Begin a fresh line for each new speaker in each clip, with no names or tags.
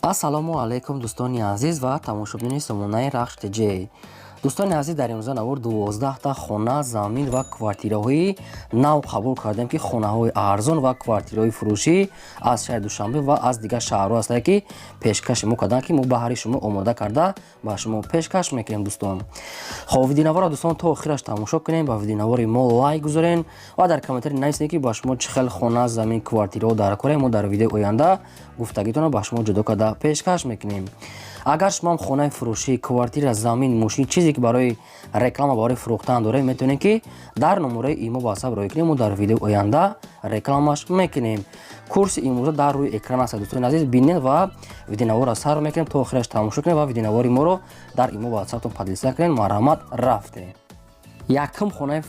Ассалому алайкум, дӯстони азиз ва тамошобинони сомонаи Рахш ТЖ. Дӯстони азиз, дар имрӯза навор 12та хона, замин ва квартираҳои нав қабул кардем, ки хонаҳои арзон ва квартираҳои фурӯшӣ аз шаҳри Душанбе ва аз дигар шаҳрҳо ҳастанд, ки пешкаши мо карданд, ки мо баҳри шумо омода карда ба шумо пешкаш мекунем, дӯстон. Хоб, видеонаворро, дӯстон, то охираш тамошо кунем, ба видеонавори мо лайк гузорен ва дар комментарий нависед, ки ба шумо чӣ хел хона, замин, квартираҳо дар корем. Мо дар видеои оянда гуфтагитонро ба шумо ҷудо карда пешкаш мекунем. Агар шумо ҳам хонаи фурӯшӣ, квартира, замин, мошин, чизе ки барои реклама, барои фурӯхтан дорем, метавонед, ки дар номерои имо, ватсап роҳӣ кунем, мо дар видеои оянда рекламаш мекунем. Курси имрӯза дар рӯи экран аст, дӯстони азиз, бинед ва видеонаворро сар мекунем, то охираш тамошо кунем ва видеонавори моро дар имо, ватсаптон поделиться кунед. Марҳамат, рафтем. Якум хонаи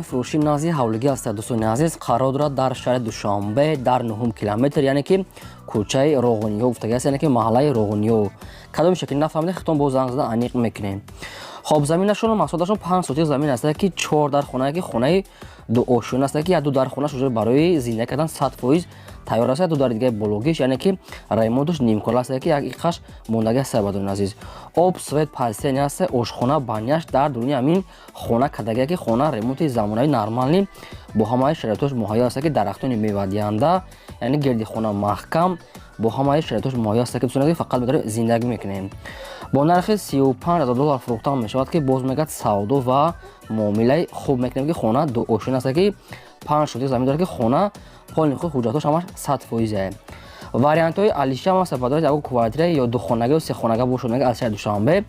фурӯшӣ назди ҳавлигӣ аст, дӯстони азиз, қарор дорад дар шаҳри Душанбе, дар нуҳум километр, яъне ки кӯчаи Роғуниё гуфтагӣ аст, яъне ки маҳаллаи Роғуниё. Кадоми шакли нафаҳмида, хитон боз занг зада аниқ мекунем. Хоб, заминашон, масоҳаташон 5 сотих замин аст, ки чор дар хона, ки хонаи дуошёна аст, ки як ду дар хонаш уже барои зиндагӣ кардан 100% тайёр аст, ду дар дигаи бологиш, яъне ки ремонташ нимкора аст, ки як иқаш мондагӣ аст. Бародарони азиз, об, свет, полотенце аст, ошхона, баняш дар дуруни ҳамин хона кардагия, ки хона ремонти замонави нормальный бо ҳамаи шароитош муҳайё аст, ки дарахтони мевадиҳанда, яъне гирди хона маҳкам, бо ҳамаи шароитош муҳайё аст, ки дӯстони азиз, фақат медорем зиндагӣ мекунем. Бо нархи 35 000 доллар фурӯхта мешавад, ки боз мегӯяд, савдо ва муомилаи хуб мекунем, ки хона дуошёна аст, ки 5 сотих замин дорад, ки хона полный худ, ҳуҷҷатош ҳамаш 100%. Вариантҳои алиша ҳам аст, бадоред, ягон квартира ё духонага ё сехонага бошад, мега, аз шаҳри Душанбе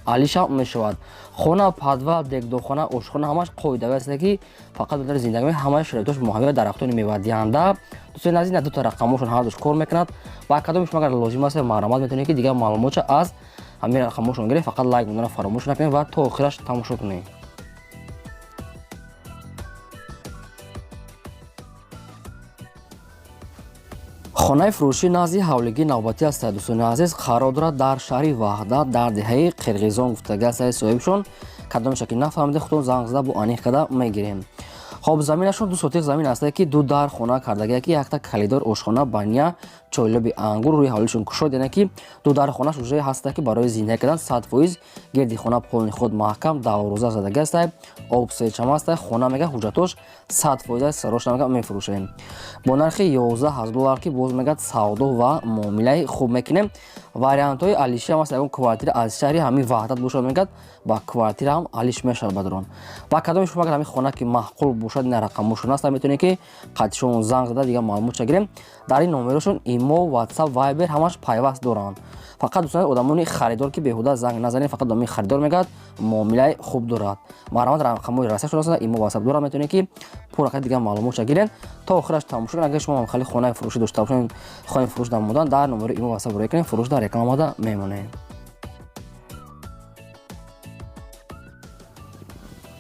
алиша мешавад. Хона, подвал, дегдонхона, ошхона ҳамаш қоидавӣ аст, ки фақат дар зиндагӣ ҳамаи шароитош муҳайё, дарахтони мевадиҳанда. Дӯстони азиз, дута рақамошон ҳардуш кор мекунад ва кадоми шумо агар лозим аст, марҳамат, метавонед, ки дигар маълумотша аз ҳамин рақамошон гиред. Фақат лайк монданро фаромӯш накунед ва то охираш тамошо кунед. Хонаи фурӯшӣ назди ҳавлигии навбатӣ аст, дӯстони азиз, қарор дорад дар шаҳри Ваҳдат, дар деҳаи Қирғизон гуфтагӣ аст соҳибшон. Кадомеша ки нафаҳмида, худтон занг зада бо аниқ карда мегирем. Хоб, заминашон 2 сотих замин аст, ки ду дар хона кардагия, ки якта калидор, ошхона, баня, чойлоби ангур рӯи ҳавлишон кушод, яъне ки ду дар хонаш уже ҳаста, ки барои зиндагӣ кардан 100%. Гирди хона полный худ маҳкам, даврӯза задагӣ аст, об сечама аст. Хона, мега, ҳуҷҷатош 100% аст, сарош мега, мефурӯшем бо нархи 11 000 доллар, ки боз мегӯяд, савдо ва муомилаи хуб мекунем. Вариантҳои алиши ҳам аст, ягон квартира аз шаҳри ҳамин Ваҳдат бошад, мегӯяд, ба квартира ҳам алиш мешавад. Бадрон, ба кадоми шумо агар ҳамин хона ки маъқул бошад, ина рақамошон аст, метавонед, ки қатишон занг зада дигар маълумотша гирем. Дар ин номерошон имо, ватсап, вайбер ҳамаш пайваст доранд. Фақат, дӯстон, одамони харидор, ки беҳуда занг назанед, фақат одамони харидор, мегӯяд, муомилаи хуб дорад. Марҳамат, рақамҳои расияшон аст, имо, ватсап дорад, метавонед, ки пурра дигар маълумотша гиред. То охираш тамошо кунед. Агар шумо хеле хонаи фурӯшӣ дошта бошед, хонаи фурӯш намудан, дар номери имо, ватсап роя кунед, фурӯш дар рекламада мемонед.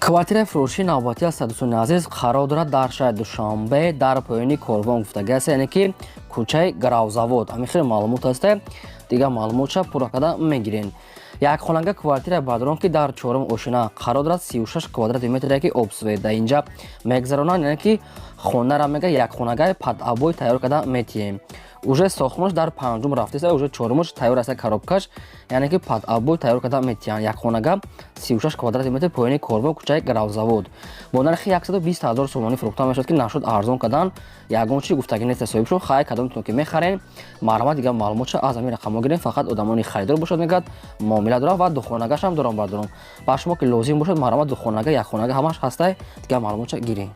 Квартираи фурӯшии навбатӣ аст, дӯстони азиз, қарор дорад дар шаҳри Душанбе, дар поёни Корвон гуфтагӣ аст, яъне ки кӯчаи Гравзавод. Ҳамин хеле маълумот аст, дигар маълумотша пурра карда мегирем. Як хонага квартира, бадрон, ки дар чорум ошина қарор дорад, 36 квадрати метр, ки об, свет дар инҷа мегзаронанд, яъне ки хонара, мега, як хонагаи под обои тайёр карда метиҳем. Уже сохтмонаш дар панҷум рафтеста, уже чорумаш тайёр аст, коробкаш, яъне ки под обои тайёр карда метиҳанд. Як хонага, 36 квадрати метр, поёни Корвон, кӯчаи Гравзавод, бо нархи 120 ҳазор сомонӣ фурӯхта мешавад, ки нашуд арзон кардан, ягон чи гуфтагӣ нест соҳибшон. Хай, кадомтон ки мехарен, марҳамат, дигар маълумотша аз ҳамин рақамҳо гирем. Фақат одамони харидор бошад, мегӯяд, муомила дорам ва духонагашам дорам. Бардорам, ба шумо ки лозим бошад, марҳамат, духонага, якхонага ҳамаш ҳастай, дигар маълумотша гирем.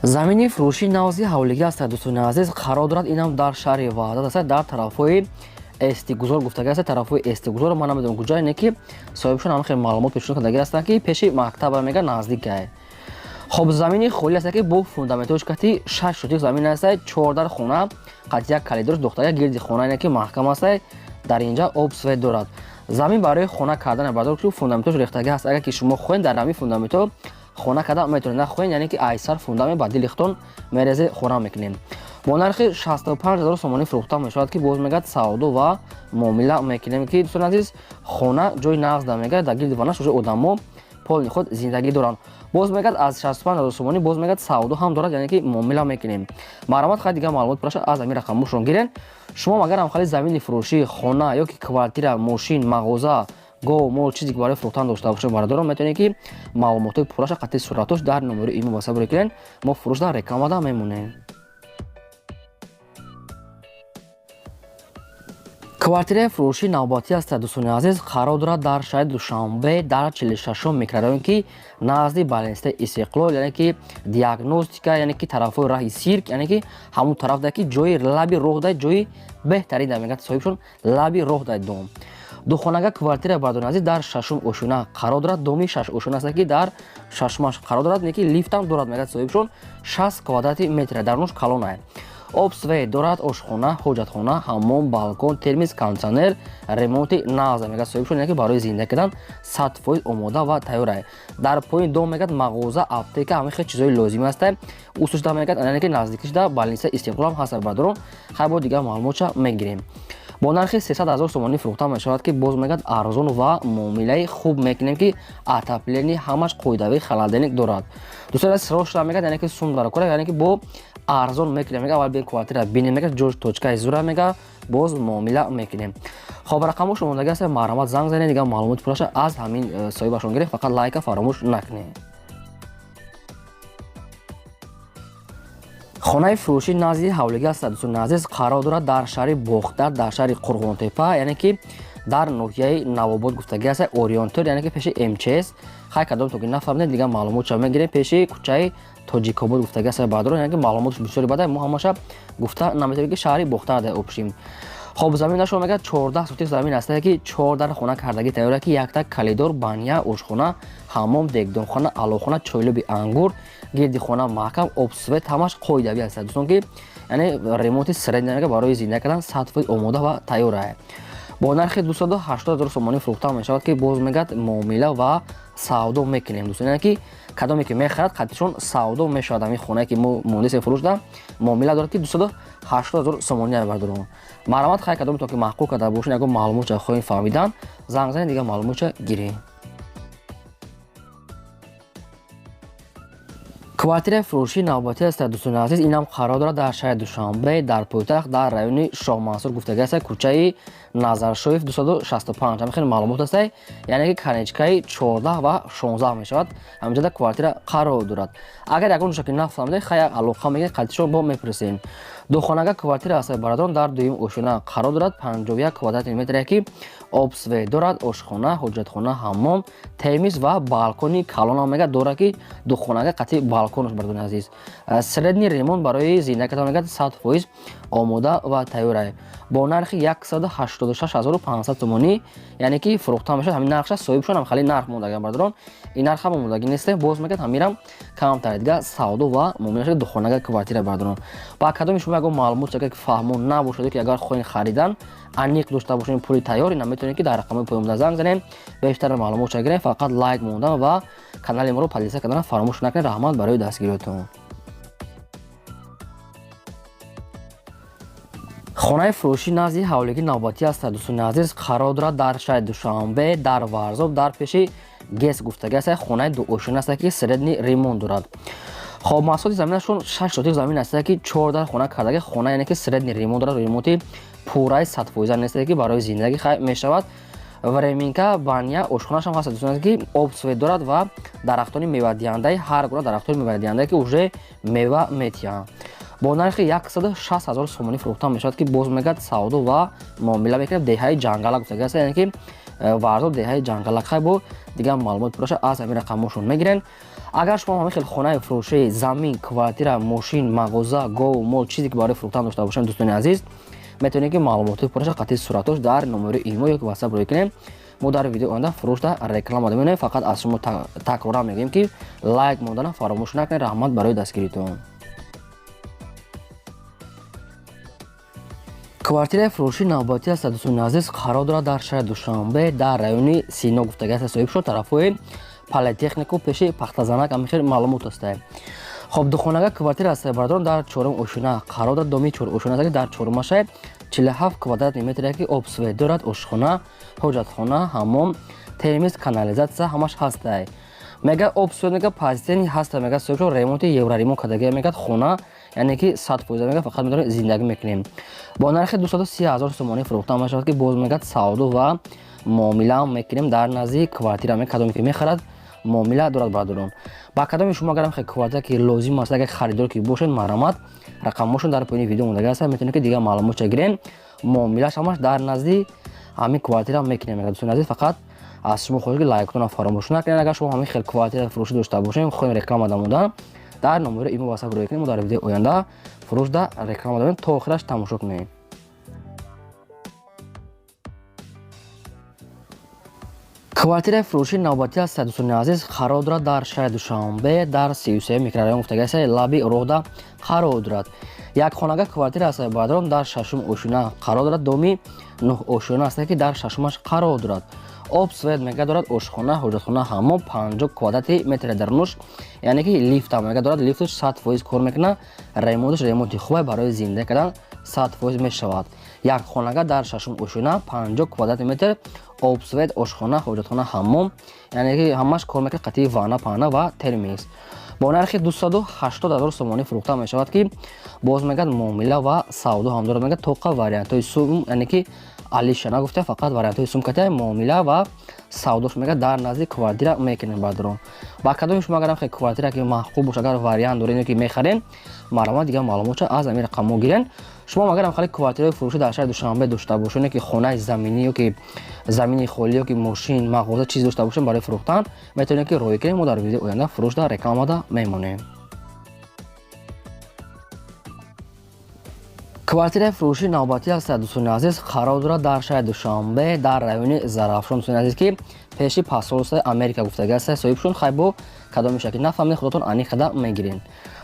Замини фурӯшии навзи ҳавлигӣ аст, дӯстони азиз, қарор дорад инам дар шаҳри Ваҳдат аст, дар тарафҳои Эстигузор гуфтагӣ аст. Тарафҳои Эстигузор ман намедонам куҷо, не ки соҳибшон ҳама хеле маълумот пешниҳод кардагӣ ҳастанд, ки пеши мактаба, мега, наздикай. Хоб, замини холӣ аст, ки бо фундаментош кати 6 сотих замин аст, чордар хона қати як калидорш дохтага, гирди хона, ине ки маҳкам аст, дар инҷа об, свет дорад. Замин барои хона кардан, бардор, ки фундаментош рехтагӣ ҳаст. Агар ки шумо хоҳед, дар ҳамин фундаментҳо хона карда метавонед, нахоҳед, яъне ки айсар фундамент ба дили худтон мерезе, хона мекунем. Бо нархи 65 ҳазор сомонӣ фурӯхта мешавад, ки боз мегӯяд, савдо ва муомила мекунем, ки, дӯстони азиз, хона ҷои нағз да, мегӯяд, дар гирди ванаш уже одамо полный ход зиндагӣ доранд. Боз мегӯяд аз 65 000 сомонӣ боз мегӯяд савдо ҳам дорад, яъне ки муомила мекунем. Марҳамат, хай дигар маълумот пураша аз ҳамин рақамошон гирен. Шумо агар ҳам хали замини фурӯшӣ, хона ё ки квартира, мошин, мағоза, гов, мол, чизе ки барои фурӯхтан дошта бошед, бародарон, метавонед ки маълумотҳои пурраша қатъи суратош дар номери имо ватсап рӯй кунед. Мо фурӯшда рекламада мемонем. Квартираи фурӯшии навбатӣ аст, дӯстони азиз, қарор дорад дар шаҳри Душанбе дар 46 микрорайон, ки назди больницаи Истиқлол, яъне ки диагностика, яъне ки тарафҳои раҳи сирк, яъне ки ҳамун тараф да ки ҷои лаби роҳ да, ҷои беҳтарин да мегӯяд соҳибшон, лаби роҳ да дом. Духонага квартира, бародарони азиз, дар шашум ошёна қарор дорад. Доми шаш ошёна аст, ки дар шашумаш қарор дорад, не ки лифтам дорад, мегӯяд соҳибшон, 60 квадрати метр, дарунаш калона. Об, свет дорад, ошхона, ҳоҷатхона, ҳаммом, балкон, термис, кондитсионер, ремонти нағз, мегӯяд соҳибшон, яъне ки барои зиндагӣ кардан 100% омода ва тайёр. Дар поини дом мегӯяд мағоза, аптека, ҳамаи хел чизҳои лозимӣ аст. Усушда мегӯяд, яъне ки наздикишда больница Истиқлол ҳам ҳаст, бародарон. Хай бо дигар маълумотша мегирем. Бо нархи 300 000 сомонӣ фурӯхта мешавад, ки боз мегӯяд арзон ва муомилаи хуб мекунем, ки отопление ҳамаш қоидавӣ, холодильник дорад. Дӯстони азиз, срочно мегӯяд, яъне ки сум дар кора, яъне ки бо арзон мекунем, мега аввал бин квартира бинем, мега ҷош точкаи зура, мега боз муомила мекунем. Хоб, рақамҳо шумодаги аст, марҳамат, занг занед, дигар маълумоти пурраша аз ҳамин соҳибашон гиред, фақат лайка фаромӯш накунед. Хонаи фурӯшӣ назди ҳавлигӣ аст, дӯстони азиз, қарор дорад дар шаҳри Бохтар, дар шаҳри Қурғонтепа, яъне ки дар ноҳияи Навобод гуфтагӣ аст, ориентир, яъне ки пеши МЧС. Хай кадом то ки нафаҳмидем, дигар маълумотша мегирем. Пеши кӯчаи Тоҷикобод гуфтагӣ аст, бародарон, яъне ки маълумотш бисёри бада, мо ҳамаша гуфта наметавонем, ки шаҳри Бохтар дар обшим. Хоб, заминашо мегӯяд 14 сотих замин аст, ки чор дар хона кардагӣ тайёр, ки якта калидор, баня, ошхона, ҳаммом, дегдонхона, аловхона, чойлуби ангур, гирди хона маҳкам, об, свет ҳамаш қоидавӣ аст, дӯстон, ки яъне ремонти средний барои зиндагӣ кардан 100% омода ва тайёр аст. Бо нархи 280 000 сомонӣ фурӯхта мешавад, ки боз мегӯяд муомила ва савдо мекунем, дӯстон, яъне ки кадоме ки мехарад, қатишон савдо мешавад. Ҳамин хонае ки мо мондесем фурӯшда муомила дорад, ки 280 000 сомонӣ, бародарон. Марҳамат, хай кадоме то ки маъқул карда бошед, ягон маълумотча хоҳем фаҳмидан, занг занед, дигар маълумотча гирем. Квартираи фурӯшии навбатӣ аст, дӯстони азиз, инам қарор дорад дар шаҳри Душанбе, дар пойтахт, дар райони Шоҳмансур гуфтагӣ аст, кӯчаи Назаршоев 265. Ҳамин хел маълумот аст, яъне ки конечкаи 14 ва 16 мешавад. Ҳаминҷода квартира қарор дорад. Агар ягон ҷоша ки нафаҳмидед, хай як алоқа мегиред, қатишон бо мепурсем. Духонага квартира аст, бародарон, дар дуюм ошёна қарор дорад, 51 квадрати метре, ки об, свет дорад, ошхона, ҳоҷатхона, ҳаммом, термис ва балкони калонам мегӯяд дорад, ки духонага қатъи балконаш, бародарони азиз. Средний ремонт барои зиндагӣ кардан мегӯяд 100% омода ва тайёр аст. Бо нархи 186 500 сомонӣ, яъне ки фурӯхта мешавад. Ҳамин нархша соҳибшон ҳам хеле нарх мондаган, бародарон, ин нарх ҳам омодагӣ нест, боз мегӯяд ҳамирам камтар дига савдо ва муомила шуда. Духонага квартира, бародарон, ба кадоми шумо ягон маълумот агар ки фаҳмо набошад, ки агар хоҳед харидан, аниқ дошта бошед, пули тайёр, ина метавонед ки дар рақамҳои поёнбуда занг занем, бештар маълумотша гирем. Фақат лайк мондан ва канали моро подписка кардан фаромӯш накунед. Раҳмат барои дастгириётон. Хонаи фурӯшӣ назди ҳавлигӣ навбатӣ аст, дӯстони азиз, қарор дорад дар шаҳри Душанбе, дар Варзоб, дар пеши ГЭС гуфтагӣ аст, хонаи дуошёна аст, ки средний ремонт дорад. Хоб, масоҳати заминашон 6 сотих замин аст, ки чор дар хона кардагӣ, хона яъне ки средний ремонт дорад, ремонти пурраи 100% нест, ки барои зиндагӣ хай мешавад. Временка, баня, ошхонашам ҳаст, дӯстон, ки об, свет дорад ва дарахтони мевадиҳандаи, ҳар гуна дарахтони мевадиҳандае, ки уже мева метиҳанд. Бо нархи 160 000 сомонӣ фурӯхта мешавад, ки боз мегӯяд савдо ва муомила мекунад. Деҳаи Ҷангалак гуфтагӣ аст, яъне ки Варзоб, деҳаи Ҷангалак. Хай бо дигар маълумот пурраша аз ҳамин рақамҳошон мегирен. Агар шумо ҳамин хел хонаи фурӯшии, замин, квартира, мошин, мағоза, гов, мол, чизе ки барои фурӯхтан дошта бошанд, дӯстони азиз, метавонед ки маълумотҳои пурраша қатъи суратош дар номери имо ё ки ватсап рӯй кунем. Мо дар видео оянда фурӯшда реклама мемонем. Фақат аз шумо такроран мегӯем, ки лайк мондана фаромӯш накунед. Раҳмат барои дастгиритон. Квартираи фурӯшии навбатӣ аст, дӯстони азиз, қарор дорад дар шаҳри Душанбе, дар райони Сино гуфтагӣ аст, соҳиб шуд, тарафҳои политехнику, пеши Пахтазанак. Ҳамин хел маълумот аст. Хоб, духонага квартира аст, бародарон, дар чорум ошёна қарор дорад, доми чор ошёна аст, дар чорумаша 47 квадратный метр, ки об, свет дорад, ошхона, ҳоҷатхона, ҳаммом, термис, канализатсия ҳамаш ҳастай. Мега об свет мега позитивный ҳаста, мега соҳибшон ремонти евроремонт кардагия, мега хона яъне ки 100% мега фақат метавонем зиндагӣ мекунем. Бо нархи 230 ҳазор сомонӣ фурӯхта мешавад, ки боз мегӯяд савдо ва муомила мекунем дар назди квартира. Ме кадоме ки мехарад, муомила дорад, бародарон. Ба кадоми шумо агарам хе квартира ки лозим аст, агар харидор ки бошед, марҳамат, рақамҳошон дар поёни видео мондага аст, метавонед ки дигар маълумотча гирем. Муомилаш ҳамаш дар назди ҳамин квартира мекунем, мегӯяд. Дӯстони азиз, фақат аз шумо хоҳиш ки лайкотонро фаромӯш накунед. Агар шумо ҳамин хел квартира фурӯшӣ дошта бошед, хоҳем реклама дамодан, дар номери имо ватсап рӯй кунем, мо дар видеои оянда фурӯшда реклама дорем. То охираш тамошо кунем. Квартираи фурӯшии навбатӣ аст, дӯстони азиз, қарор дорад дар шаҳри Душанбе, дар 33 микрорайон гуфтага аст, лаби роҳда қарор дорад. Як хонага квартира аст, бародарон, дар шашум ошёна қарор дорад, доми нӯҳ ошёна аст, ки дар шашумаш қарор дорад. Об свет мега дорад, ошхона, ҳоҷатхона, ҳаммом, 50 квадрати метр дарунуш, яъне ки лифт ҳам мега дорад, лифташ 100% кор мекунад, ремонташ ремонти хубе, барои зинда кардан 100% мешавад. Як хонага дар шашум ошёна, 50 квадрати метр, об свет, ошхона, ҳоҷатхона, ҳаммом, яъне ки ҳамаш кор мекунад, қатъи ванна, пана ва термис. Бо нархи 280 ҳазор сомонӣ фурӯхта мешавад, ки боз мегӯяд муомила ва савдо ҳам дорад, мегӯяд тоқа вариантҳои сум, яъне ки алиша нагуфта, фақат вариантҳои сум ката муомила ва савдош мегӯяд дар назди квартира мекунем, бародарон. Ба кадоми шумо агарам хе квартира ки маъқул боша, агар вариант доред ки мехарем, марҳамат, дигар маълумотча аз ҳамин рақамҳо гирен. Шумо агарам хали квартираи фурӯшӣ дар шаҳри Душанбе дошта бошед, ки хонаи заминӣ ё ки замини холӣ ё ки мошин, мағоза, чиз дошта бошед барои фурӯхтан, метавонед ки роҳӣ кунед, мо дар видеои оянда фурӯшда рекламада мемонем. Квартираи фурӯшии навбатӣ аст, дӯстони азиз, қарор дорад дар шаҳри Душанбе, дар райони Зарафшон, дӯстони азиз, ки пеши посольствои Америка гуфтага аст. Соҳибшон хайбо кадоми шакли нафаҳмед, худотон аниқ када мегирен.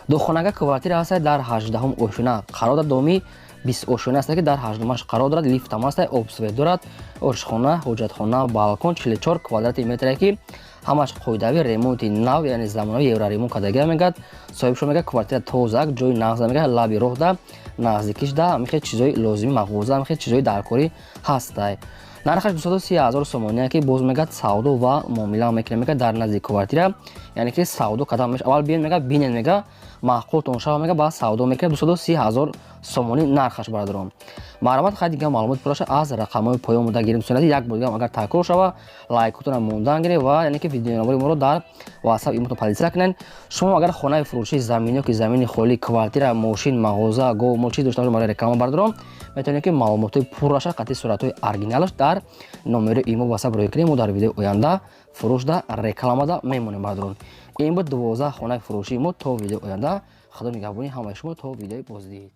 Духонага квартира аст, дар 18-ум ошёна қарор дорад, доми 20 ошёна аст, ки дар 18-умаш қарор дорад, лифт ҳам аст, об свет дорад, ошхона, ҳоҷатхона, балкон, 44 квадрати метре, ки ҳамаш қоидавӣ, ремонти нав, яъне замонави евроремонт кардагия, мегӯяд. Соҳибшон мегӯяд квартира тозак, ҷои нағза, мегӯяд лаби роҳда, наздикишда ҳамихел чизои лозимӣ, мағоза, ҳамихел чизои даркорӣ ҳастай. Нархаш 230 ҳазор сомоние, ки боз мегӯяд савдо ва муомила мекунад, мегӯяд дар назди квартира, яъне ки савдо кардан мешавад. Аввал биёед, мегӯяд, бинед, мегӯяд маъқултон шава, мегӯяд баъд савдо мекунад. 230 ҳазор сомонӣ нархаш, бародарон. Марҳамат, хай дигар маълумот пурраша аз рақамҳои поён буда гирем. Дӯстони азиз, як бор дигар агар такрор шава, лайкотонро мондан гиред ва яъне ки видеонавори моро дар WhatsApp имотон поделиться кунед. Шумо агар хонаи фурӯшии замин ё ки замини холӣ, квартира, мошин, мағоза, гов, мол, чиз дошта бошед барои реклама, бародарон, метавонед ки маълумотҳои пурраша қатъи суратҳои оригиналаш дар номери имо WhatsApp рӯй кунед, мо дар видеои оянда фурӯшда рекламада мемонем, бародарон. Ин буд 12 хонаи фурӯшии мо. То видеои оянда, худо нигаҳбони ҳамаи шумо, то видеои боздид.